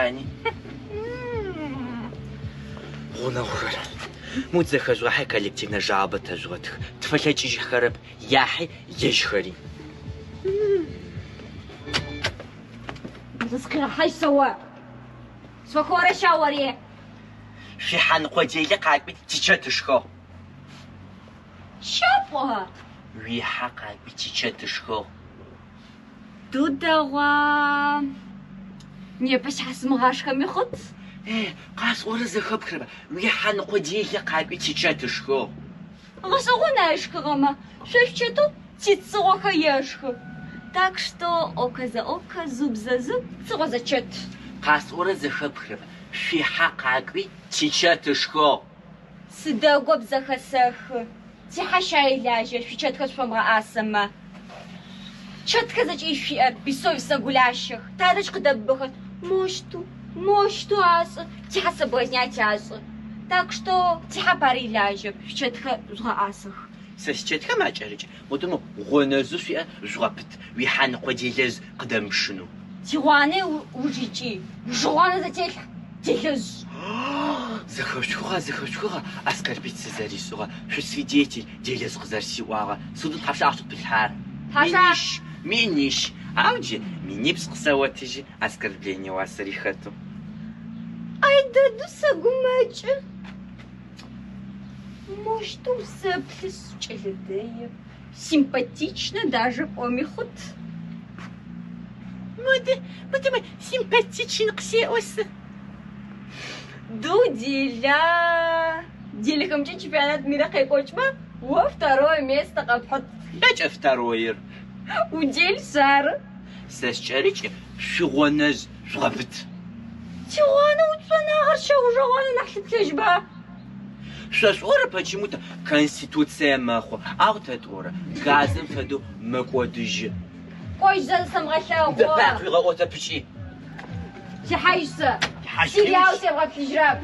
етӏани. Гъунэгъухэр, мо тызэхэжъугъахьи коллективнэ жалобэ тэжъугъэтх. Тфэлъэкӏыжьхэрэп, яхьи ежьхэри. Зызкъигъэхьажь сэ о. Сфэхорэща ори? Шъуихьэныкъо делэ къакӏуи тичэт ышхыгъ. Щапӏо! Уихьэ къакӏуи тичэт ышхыгъ. Ду дэгъуа. Непэ сихьэ сымыгъашхэми хъут. Э, къасӏорэр зэхэпхырэба? Уихьэныкъо делэ къакӏуи тичэт ышхыгъ. Гъэшӏэгъона ышхыгъэмэ, шъо шъуичэтэу тицыгъохэр ешхы. Так что око за око, зуб за зуб, цыгъо за чэт. Къасӏорэр зэхэпхырэба? Шъуихьэ къакӏуи тичэт ышхыгъ. Сыдэгоп зэхэсэхы. Тихьэ щаелажьэ, шъуичэтхэр шъуфэмыгъэӏасэмэ. Чэтхэр зэкӏэ шъуиӏэр, бессовестнэ гулящэх. Тадэжь къыдэбыбэхэр мощтэу, мощтэу ашӏы, тихьэ соблазнять ашӏы. Так что тихьэ пари илажьэп, шъуичэтхэр жъугъэӏасэх. Сэ сичэтхэм акӏэрыкӏ, модэ мо гъонэжъэу шъуиӏэр жъугъэпыт, уихьэныкъо делэжъ къыдэмышынэу. Тигъуанэ уж икӏи, жъугъуанэ зэтелъхь, делэжъ. Зэхэшъухыгъа, зэхэшъухыгъа, оскорбить сызэришӏыгъэ, шъусвидетель, делэжъ къызэрсиӏуагъэ, сыдэу тхьапша ахъщэу пылъхьар? Тхьапша? Минищ, минищ, ау джы минипшӏ къысэотыжьы, оскорбление уасэри хэтэу. Ай дэдэу сэгумэкӏы. Мощтэу усэплъышъ, кӏэлэ дэеп, симпатичнэ даже пӏоми хъут. Модэ, модэ мы симпатичен къысеӏо сы. Ду деля. Делэхэмкӏэ чемпионат мира къекӏокӏмэ, о второе место къэпхьыт. Бэкӏэ второир. Удел ары. Сэ скӏэрыкӏ, шъуигъонэжъ жъугъэпыт. Тигъуанэ уцӏэнагъэр щэгъужэгъуанэ нахь лъыплъэжьба? Шъо шъуӏорэ почему-то конституция мэхъу, ау тэ тӏорэ газым фэдэу мэкӏодыжьы. Кӏожь зэ сэмыгъэлъэгъу. Дэпакъ уигъэӏотэпыкӏи. Сихьажь сэ. Сериал себгъэплъыжьрэп.